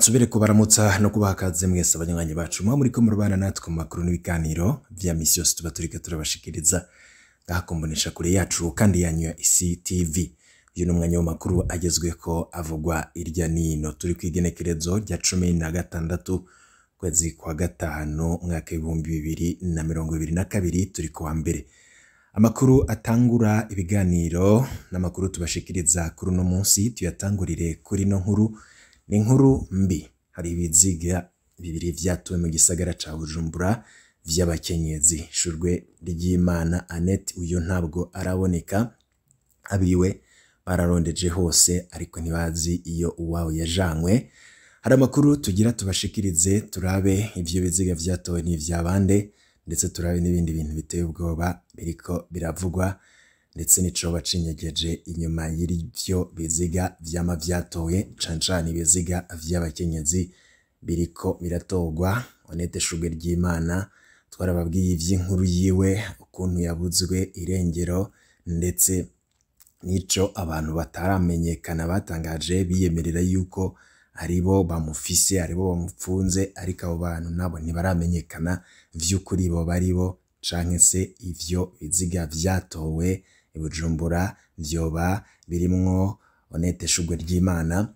Nsubire kubaramutsa no kubaha ikaze mwese abanywanyi bacu muba muriko murabana natwe mu makuru n'ibiganiro vya misi yose tuba turiko turabashikiriza ngaha ku mboneshakure yacu kandi yanyu ya ICTV. Uyu ni umwanya w'amakuru agezweko avugwa irya nino. Turi kw'igenekerezo rya 16 kwezi kwa gatanu umwaka w'2022, turi kuwa mbere. Amakuru atangura ibiganiro n'amakuru tubashikiriza kuri uno munsi tuyatangurire kuri no nkuru. Ni inkuru mbi. Hari ibiziga bibiri vyatowe mu gisagara ca Bujumbura vy'abakenyezi. Shurwe ry'Imana Annette uyo ntabwo araboneka, abiwe bararondeje hose ariko ntibazi iyo uwawe yajanywe. Hari amakuru tugira tubashikirize, turabe ivyo biziga vyatowe n'ivyabande, ndetse turabe n'ibindi bintu biteye ubwoba biriko biravugwa, ndetse n'icoba cinyegeje inyuma y'ivyo biziga vyama vyatowe, cane cane ibiziga vy'abakenyezi biriko biratorwa. Annette Shurwe ry'Imana twarababwiye ivy'inkuru yiwe, ukuntu yabuzwe irengero, ndetse n'ico abantu bataramenyekana batangaje biyemerera yuko aribo bamufise, aribo bamupfunze, ariko abo bantu nabo ntibaramenyekana vy'ukuri bo baribo, canke se ivyo biziga vyatowe i Bujumbura vyoba birimwo Annette Shurwe ry'Imana.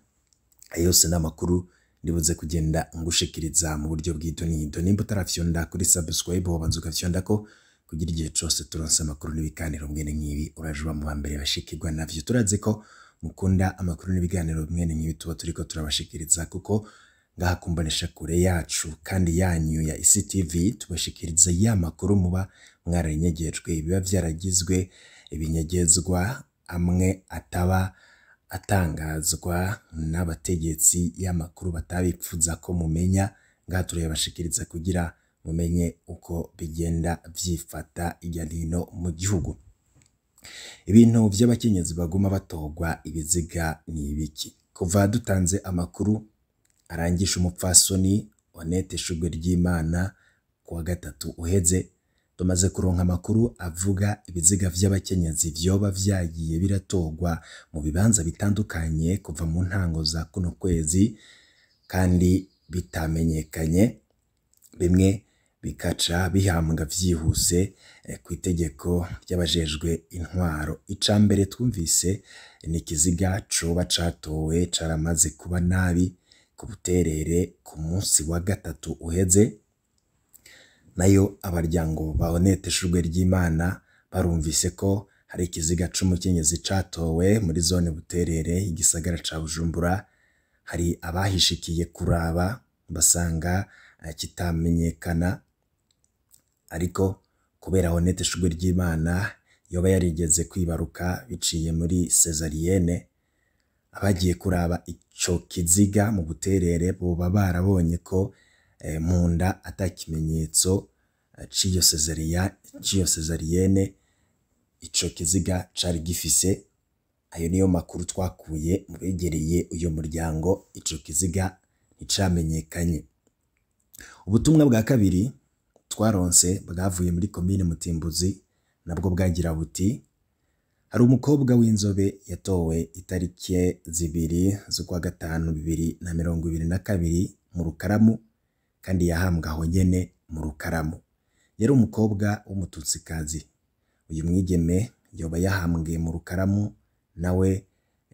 Ayo yose n'amakuru ndibuze kugenda ngushikiriza mu buryo bw'idonido. Nimba utarafyonda kuri subscribe, wobanza ukafyondako kugira igihe cose turonse amakuru n'ibiganiro mwene nk'ibi uraje uba mu ba mbere bashikirwa navyo. Turazi ko mukunda amakuru n'ibiganiro mwene nk'ibi tuba turiko turabashikiriza, kuko ngaha ku mboneshakure yacu kandi yanyu ya ICTV tubashikiriza ya makuru muba mwarayinyegejwe, biba vyaragizwe ibinyegezwa, amwe ataba atangazwa n'abategetsi, y'amakuru batabipfuza ko mumenya. Ngaha turayabashikiriza kugira mumenye uko bigenda vyifata irya nino mu gihugu. Ibintu vy'abakenyezi baguma batorwa ibiziga ni ibiki? Kuva dutanze amakuru arangisha umupfasoni Annette Shurwe ry'Imana kuwa gatatu uheze, tumaze kuronka amakuru avuga ibiziga vy'abakenyezi vyoba vyagiye biratorwa mu bibanza bitandukanye kuva mu ntango za kuno kwezi, kandi bitamenyekanye, bimwe bikaca bihambwa vyihuse kw'itegeko ry'abajejwe intwaro. Ica mbere twumvise ni ikiziga coba catowe caramaze kuba nabi ku Buterere ku munsi wa gatatu uheze. Nayo abaryango ba Annette Shurwe ry'Imana barumvise ko hari ikiziga c'umukenyezi catowe muri zone Buterere igisagara ca Bujumbura. Hari abahishikiye kuraba basanga kitamenyekana, ariko kubera Annette Shurwe ry'Imana yoba yarigeze kwibaruka biciye muri cesarienne, abagiye kuraba ico kiziga mu Buterere boba barabonye ko munda ata kimenyetso c'iyo cesarienne ico kiziga cari gifise. Ayo niyo makuru twakuye mu begereye uyo muryango, ico kiziga nticamenyekanye. Ubutumwa bwa kabiri twaronse bwavuye muri komine Mutimbuzi, nabwo bwagira buti: hari umukobwa w'inzobe yatowe itariki 2 z'ukwa gatanu 2022 mu Rukaramu, kandi yahambwe aho nyene mu Rukaramu. Yari umukobwa w'umututsikazi. Uyu mwigeme yoba yahambwe mu Rukaramu, nawe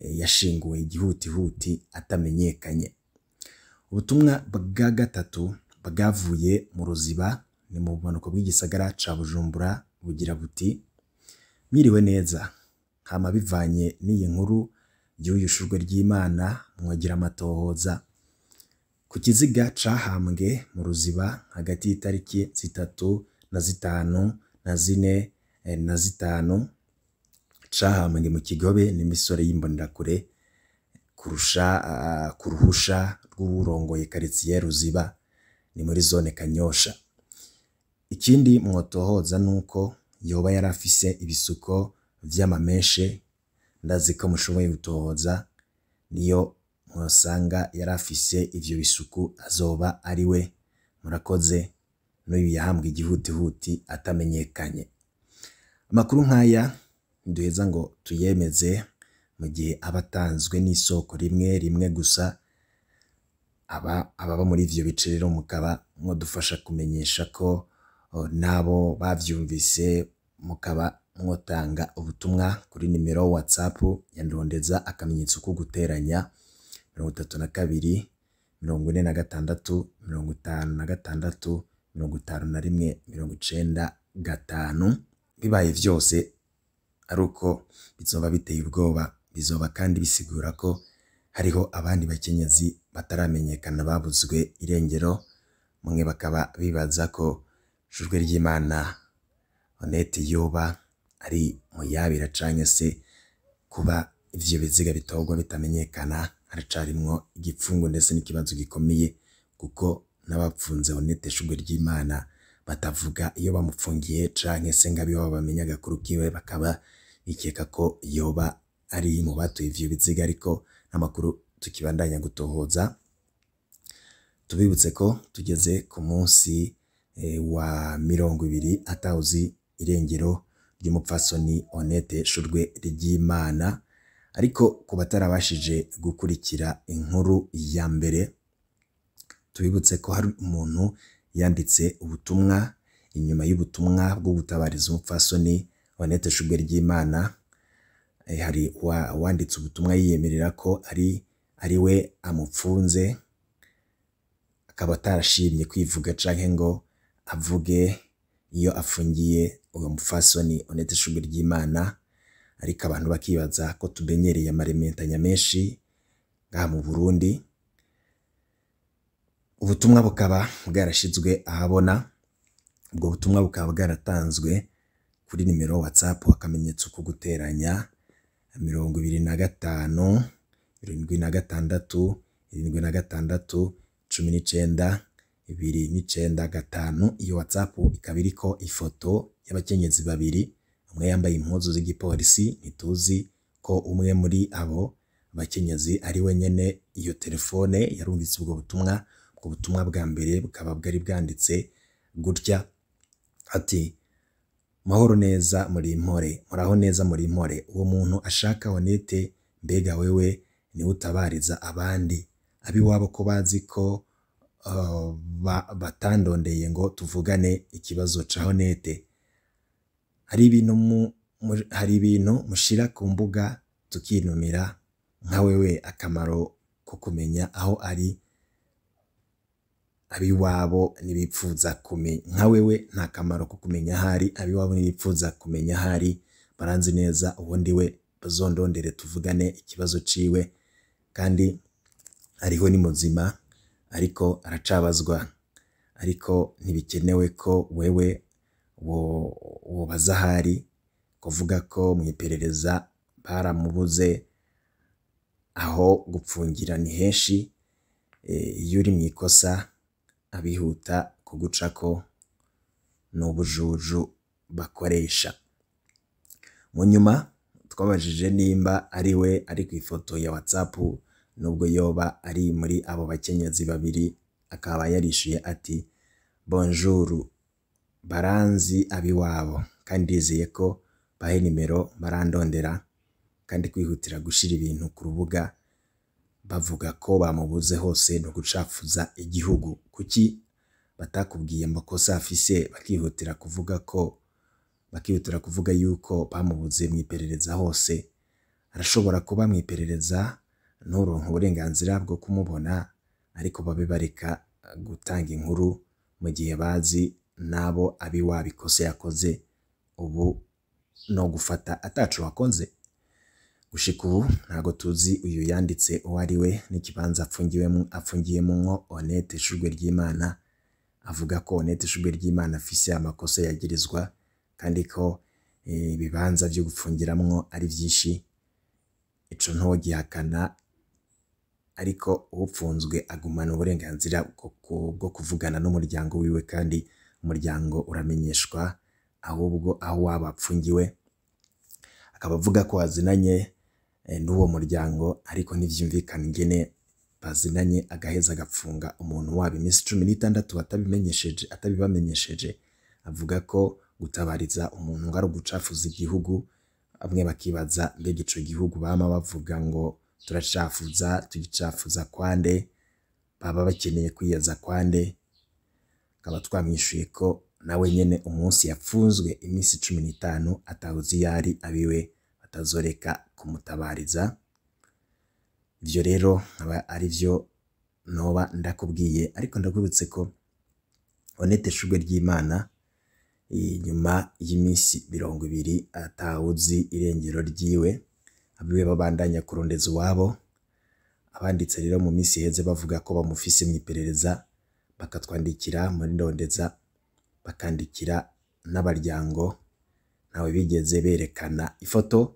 yashinguwe igihutihuti atamenyekanye. Ubutumwa bwa gatatu bwavuye mu Ruziba, ni mu bumanuko bw'igisagara ca Bujumbura, bugira buti: mwiriwe neza, hama bivanye n'iyi nkuru y'uyu Shurwe ry'Imana mwogira amatohoza ku kiziga cahambwe mu Ruziba hagati y'itariki 3 na 5 na 4 na 5, cahambwe mu Kigobe n'imisore y'imbonerakure kurusha ku ruhusha rw'uwurongoye karitsiye Ruziba, ni muri zone Kanyosha. Ikindi mwotohoza nuko yoba yarafise ibisuko vy'amameshe, ndazi ko mushoboye gutohoza, niyo mwosanga yarafise ivyo bisuku azoba ari we. Murakoze. N'uyu yahambwe igihutihuti atamenyekanye. Amakuru nk'aya ntiduheza ngo tuyemeze mu gihe aba atanzwe n'isoko rimwe rimwe gusa. Ababa muri ivyo bice rero mukaba mwadufasha kumenyesha ko nabo bavyumvise, mukaba mwotanga ubutumwa kuri nimero WhatsApp ya Ndondeza akamenyetso ko guteranya 32 46 56 51 95. Bibaye vyose ari uko bizoba biteye ubwoba, bizoba kandi bisigura ko hariho abandi bakenyezi bataramenyekana babuzwe irengero, mwe bakaba bibaza ko Shurwe ry'Imana Honete yoba ari muyabira canke se kuba ivyo biziga bitorwa bitamenyekana haracarimwo igipfungu ndetse n'ikibazo gikomeye, kuko n'abapfunze Honete Shurwe ry'Imana batavuga iyo bamupfungiye canke se ngo abiwabo bamenye agakuru kiwe, bakaba bikeka ko yoba ari mu batoye ivyo biziga, ariko n'amakuru tukibandanya gutohoza. Tubibutse ko tugeze ku munsi wa 20 atawuzi irengero ry'umupfasoni Honete Shurwe ry'Imana, ariko ku batarabashije gukurikira inkuru ya mbere, tubibutse ko hari umuntu yanditse ubutumwa inyuma y'ubutumwa bwo gutabariza umupfasoni Honete Shurwe ry'Imana. Hari uwanditse ubutumwa yiyemerera ko ari we amupfunze, akaba atarashimye kwivuga canke ngo avuge iyo afungiye uwo mupfasoni Honete Shurwe ry'Imana, ariko abantu bakibaza ko tumenyereye amarementanya menshi ngaha mu Burundi. Ubutumwa bukaba bwarashizwe ahabona, ubwo butumwa bukaba bwaratanzwe kuri nimero WhatsApp akamenyetso ko guteranya 25 76 76 19 295. Iyo WhatsApp ikaba iriko ifoto y'abakenyezi babiri, umwe yambaye impuzu z'igipolisi, ntituzi ko umwe muri abo bakenyezi ari we nyene iyo telefone yarungitse ubwo butumwa. Ubwo butumwa bwa mbere bukaba bwari bwanditse gutya ati: mahoro neza muri impore, muraho neza muri impore, uwo muntu ashaka Honete mbega wewe niwe utabariza abandi abiwabo ko bazi ko batandondeye ngo tuvugane ikibazo ca Honete. Hari ibintu mushira ku mbuga tukinumira, nka wewe akamaro ko kumenya aho ari abiwabo ntibipfuza kumenya, nka wewe nta kamaro ko kumenya ahari abiwabo ntibipfuza kumenya ahari, baranzi neza ubundi we bazondondere tuvugane ikibazo ciwe, kandi ariho ni muzima ariko aracabazwa, ariko ntibikenewe ko wewe wobaza ahari, kuvuga ko mw'iperereza baramubuze, aho gupfungira ni henshi, iyo uri mw'ikosa abihuta kugucako n'ubujuju bakoresha. Mu nyuma twabajije nimba ari we ari ku ifoto ya WhatsApp, nubwo yoba ari muri abo bakenyezi babiri, akaba yarishuye ati: bonjour, baranzi abiwabo kandi ndizeye ko bahe nimero barandondera, kandi kwihutira gushira ibintu ku rubuga bavuga ko bamubuze hose no gucafuza igihugu. Kuki batakubwiye amakosa afise bakihutira kuvuga yuko bamubuze mw'iperereza hose? Arashobora kuba mw'iperereza nturonke uburenganzira bwo kumubona, ariko babe bareka gutanga inkuru mu gihe bazi nabo abiwabo ikosa yakoze, ubu no gufata ataco wakoze. Gushika ubu ntago tuzi uyu yanditse uwo ari we n'ikibanza apfungiyemwo Honete Shurwe ry'Imana. Avuga ko Honete Shurwe ry'Imana afise amakosa yagirizwa, kandi ko ibibanza vyo gupfungiramwo ari vyinshi, ico ntogihakana, ariko uwupfunzwe agumana uburenganzira bwo kuvugana n'umuryango wiwe, kandi umuryango uramenyeshwa ahubwo aho waba apfungiwe. Akaba avuga ko azinanye n'uwo muryango, ariko ntivyumvikana ingene bazinanye agaheza agapfunga umuntu wabo iminsi 16 atabibamenyesheje. Avuga ko gutabariza umuntu ngo ari ugucafuza igihugu, bamwe bakibaza mbega ico gihugu bama bavuga ngo turacafuza, tugicafuza kwande? Baba bakeneye kwiyeza kwande? Kaba twamwishuye ko nawe nyene umunsi yapfunzwe iminsi 15 atawuzi yari abiwe batazoreka kumutabariza. Ivyo rero nkaba ari vyo noba ndakubwiye, ariko ndakwibutse ko Honete Shurwe ry'Imana inyuma y'iminsi 20 atawuzi irengero ryiwe, abiwe babandanya kurondeza uwabo. Abanditse rero mu minsi iheze bavuga ko bamufise mw'iperereza, bakatwandikira muri ndondeza, bakandikira n'abaryango, ntawe bigeze berekana ifoto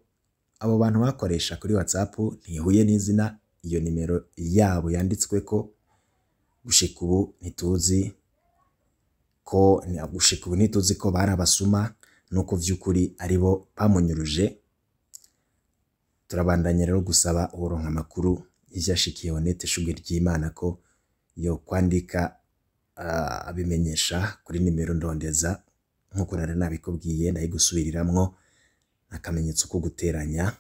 abo bantu bakoresha kuri WhatsApp ntihuye n'izina iyo nimero yabo yanditsweko. Gushika ubu ntituzi ko gushika ubu ntituzi ko bari abasuma nuko vy'ukuri aribo bamunyuruje. Turabandanya rero gusaba uworonka amakuru y'ivyashikiye Honete Shurwe ry'Imana ko yo kwandika abimenyesha kuri nimero ndondeza nkuko nari nabikubwiye, ndayigusubiriramwo akamenyetso ko guteranya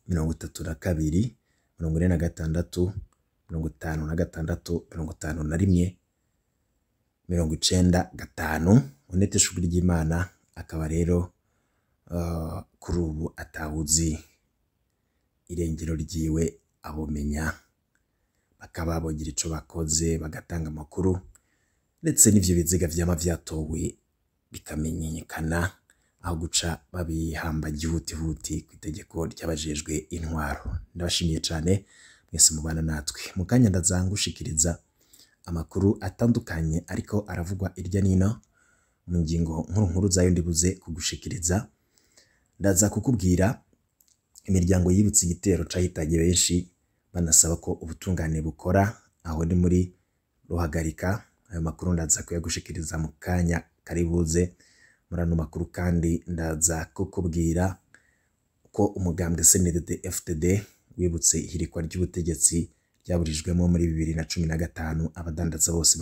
32 46 56 51 95. Honete Shurwe ry'Imana akaba rero kuri ubu atawuzi irengero ryiwe, abomenya bakaba bogira ico bakoze bagatanga amakuru, ndetse n'ivyo biziga vyama vyatowe bikamenyekana aho guca babihamba gihutihuti kw'itegeko ry'abajejwe intwaro. Ndabashimiye cane mwese mubana natwe. Mu kanya ndazangushikiriza amakuru atandukanye ariko aravugwa irya nino mu ngingo nkuru nkuru zayo ndibuze kugushikiriza. Ndaza kukubwira imiryango yibutse igitero cahitanye benshi banasaba ko ubutungane bukora, aho ni muri Ruhagarika. Ayo makuru ndaza kuyagushikiriza mu kanya karibuze. Muri ano makuru kandi ndaza kukubwira ko umugambwe CNDD FDD wibutse ihirikwa ry'ubutegetsi ryaburijwemo muri 2015, abadandaza bose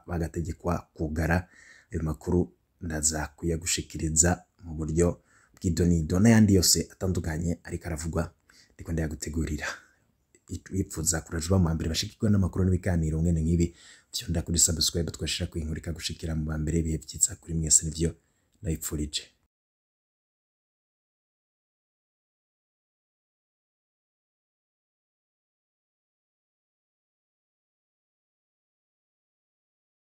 bagategekwa kugara. Ayo makuru ndaza kuyagushikiriza mu buryo bw'idonido n'ayandi yose atandukanye ariko aravugwa ndiko ndayagutegurira. Wipfuza kuraja mu mbere bashikirwa n'amakuru n'ibiganiro mwene nk'ibi, vyonda kuri subscribe twashira kwinkurika gushikira mu bambere. Ibihe vyiza kuri mwese nivyo ndabipfurije.